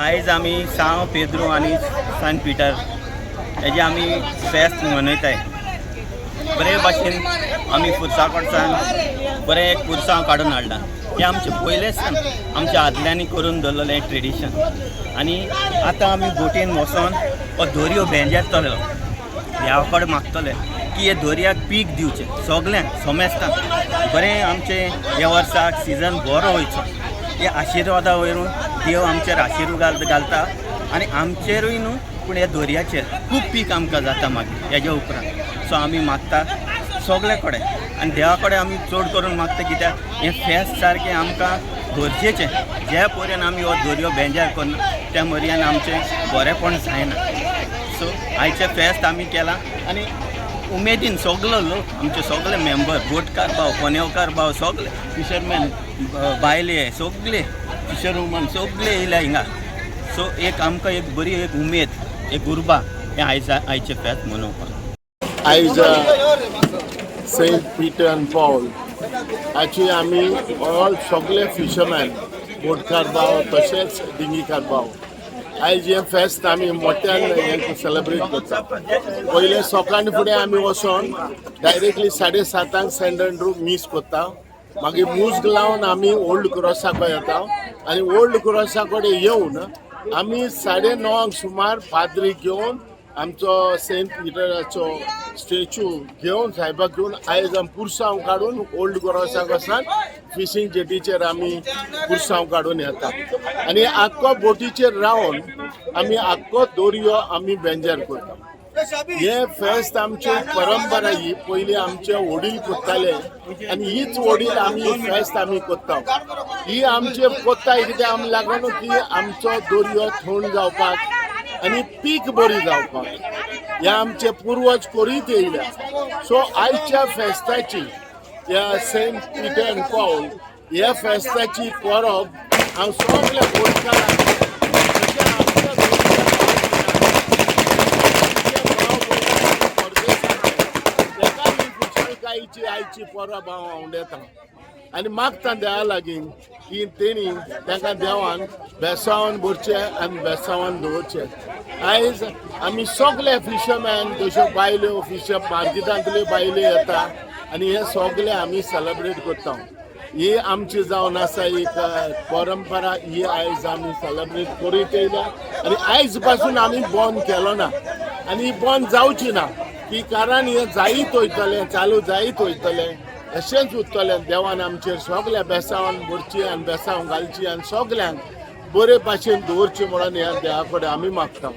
आयज आमी सांव पेद्रू आनी सान पिटर हेजें आमी फेस्त मनयताय. बरे भाशेन आमी पुरसा कडच्यान बरें एक पुरसांव काडून हाडलां. हें आमचें पयलेंच सान आमच्या आदल्यांनी करून दवरलेलें ट्रेडिशन. आनी आतां आमी बोटीन वचोन हो दर्यो भेंजेतलो, देवा कडेन मागतले की हे दर्याक पीक दिवचें सगल्यांक समेस्तांक. बरें आमचें ह्या वर्साक सिजन बरो वयचो हे आशिर्वादा वयरून देव आमचेर आशिर्वाद घालता आनी आमचेरूय न्हू, पूण ह्या दर्याचेर खूब पीक आमकां जाता मागीर हेज्या उपरांत. सो आमी मागता सगळे कडेन आनी देवा कडेन आमी चड करून मागता, कित्याक हें फेस्त सारकें आमकां गरजेचें. जे पर्यंत आमी हो दर्यो बेंजार करना त्या मर्यान आमचें बरेंपण जायना. सो आयचें फेस्त आमी केलां आनी उमेदीन सगलो लोक, आमचे सगळे मेंबर, बोटकार भाव, पनेवकार भाव, सगळे फिशरमॅन, बायले सगळे, फिशर वुमन सगळे येयल्या हिंगा. सो एक आमकां एक बरी एक उमेद, एक उर्बा हें आयज आयचें फेस्त मनोवपाक. आयज सेंट पीटर अँड पॉल हाची आमी ऑल सगळे फिशरमॅन, बोटकार भाव तशेंच डिंगीकार भाव, आयज हें फेस्त आमी मोठ्यान हें सेलेब्रेट करता. पयलें सकाळी फुडें आमी वचोन डायरेक्टली 7:30 सेंट एंड्रू मीस करता. मागीर मुज्ग लावन आमी ओल्ड क्रोसा कडेन येता आनी ओल्ड क्रोसा कडेन येवन आमी 9:30 सुमार पाद्री घेवन, आमचो सेंट पिटराचो स्टेच्यू घेवन, सायबाक घेवन आयज आमी पुरसांव काडून ओल्ड गोरोसाक वसान फिशींग जेटीचेर आमी पुरसांव काडून येता आनी आख्खो बोटीचेर रावन आमी आख्खो दोरयो आमी बेंजार करता. हे फेस्त आमची परंपरा. ही पयलीं आमचे वडील करताले आनी हीच वडील आमी फेस्त आमी करता. ही आमचे करता कित्याक आमी लागून की आमचो दर्यो थंड जावपाक आनी पीक बरी जावपाक हे आमचे पुर्वज करीत येयल्या. सो आयच्या फेस्ताची, ह्या सेंट पिटर अँड पॉल ह्या फेस्ताची परब हांव सगल्या गोंयकारांक तशें आमच्या गोंयकारांक, तेका ही खुशालकायेची आयची परब हांव आवडटा आनी मागता देवा लागीं की तेणी तांकां देवान बेसावन भरचें आनी बेसावन दवरचें. आयज आमी सगले फिशरमॅन, जश्यो बायल्यो, फिशर मार्केटांतल्यो बायल्यो येता आनी हे सगळे आमी सेलेब्रेट करता. ही आमची जावन आसा एक परंपरा. ही आयज आमी सेलेब्रेट करीत येयल्या आनी आयज पासून आमी बंद केलो ना आनी ही बंद जावची ना की, कारण हें जायत वयतलें, चालू जायत वयतलें, अशेंच उरतलें. देवान आमचेर सगल्या बेसावन भरची आनी बेसांव घालची आनी सगल्यांक बरे भाशेन दवरची म्हणून ह्या देवा कडेन आमी मागता.